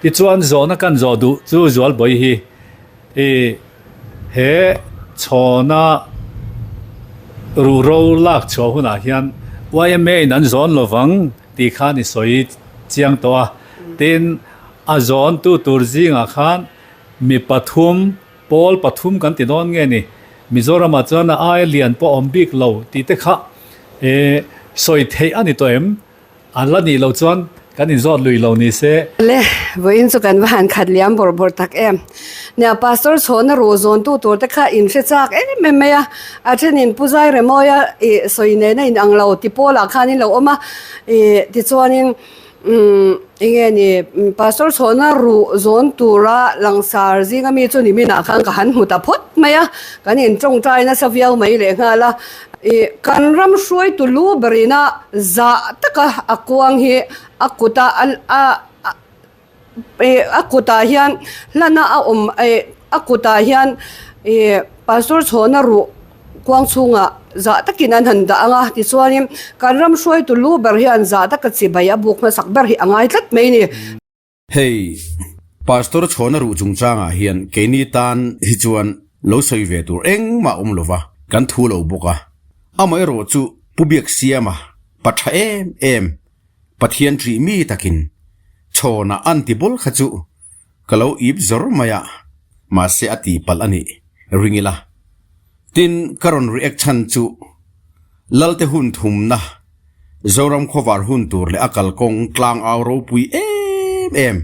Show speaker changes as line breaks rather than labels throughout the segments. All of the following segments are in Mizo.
Tichuan zawhna kan zawh duh chu Zualbawi hi i he chhawna ruhro lak chhuah hunah hian yma in an zawn lovang tih khan i sawi chiang tawh a. Tin, a zawntu tur zingah khan mi pathum, pawl pathum kan ti dawn nge ni, Mizoramah chuan a aia lian pawh a awm bik lo tih te kha sawi theih a ni tawh em? An la nih loh chuan kan inzawt lui lo ni se.
Le, vawiin chu kan va han khat liam bawrh bawrh tak em. Nia, Pastor chhawhna ruh zawntu tur te kha in hre chak em em mai a, a thenin Pu Zai Remawia ih sawi nena in ang lo ti pawlah khan in lo awm a, ih tichuanin umm enge ni Pastor chhawhna ruh zawn tura langsar zinga mi chu niminah khan ka han hmu ta phawt mai a, kan in tawngtai nasa viau mai lehnghal a. Ih, kan ram hruaitu lu berina zah taka a kuang hi a kuta a a ih a kutah hian hlana a awm ih a kutah hian ih pastor chhawna ruh kuang chhungah zah takin an han dah ang a tichuanin kan ram hruaitu lu ber hian zah taka chibai a buk hmasak ber hi a ngai tlat mai a ni.
Hei, Pastor Chhawna ruh chungchangah hian keini tan hi chuan lo sawi ve tur engmah awm lova kan thu lo bawk a. Amaherawh chu Pu Biaksiama pa tha em em, Pathian ṭih mi takin Chhawna an ti bawl kha chu ka lo ip zawr mai a, mahse a tihpalh a nih ring ila. Tin, ka rawn react chhan chu Lalte hun thumna Zoram khawvar hun tur leh a kalkawng tlang au ropui em em,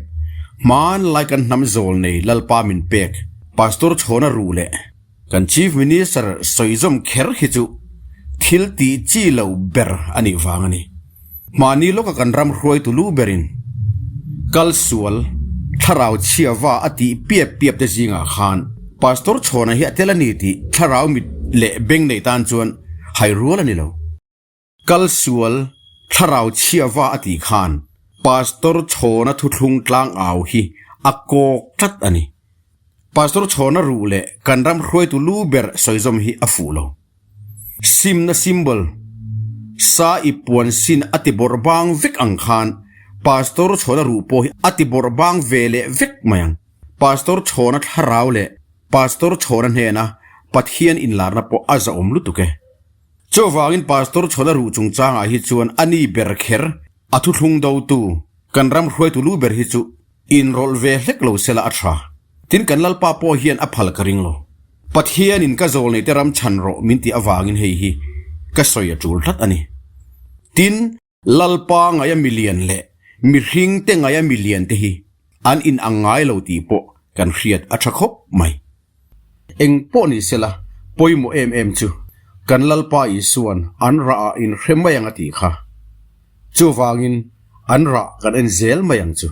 hmanlai kan hnam zawl nei Lalpa min pek Pastor Chhawna ruh leh kan Chief Minister sawizawm kher hi chu thil tih chi lo ber a nih vang a ni. Mahni lawka kan ram hruaitu lu berin kal sual thlarau chhia va a tih piap piap te zingah khan Pastor Chhawna hi a tel a ni tih thlarau mit leh beng nei tan chuan hai rual a ni lo. Kal sual thlarau chhia va a tih khan Pastor Chhawna thuthlung tlang au hi a kawk tlat a ni. Pastor Chhawna ruh leh kan ram hruaitu lu ber sawizawm hi a fuh lo. Simna symbol, sa i puan sin a ti bawrh bang vek ang khan Pastor Chhawna ruh pawh hi a ti bawrh bang ve leh vek mai ang. Pastor Chhawna thlarau leh Pastor Chhawna hnena Pathian inlarna pawh a zahawm lutuk e. Chuvangin Pastor Chhawna ruh chungchangah hi chuan a ni ber kher a thuthlung dotu kan ram hruaitu lu ber hi chu inrawlh ve hlek lo sela a tha. Tin kan Lalpa pawh hian a phal ka ring lo. Pathianin ka zawl neite ram chhan rawh min tih avangin hei hi ka sawi a tul tlat a ni. Tin, Lalpa ngaia milian leh mihringte ngaia milian te hi an inang ngai lo tih pawh kan hriat a tha khawp mai. Eng pawh ni sela, pawimawh em em chu kan Lalpa Isua'n an rah ah in hre mai ang a tih kha. Chuvangin an rah kan en zel mai ang chu.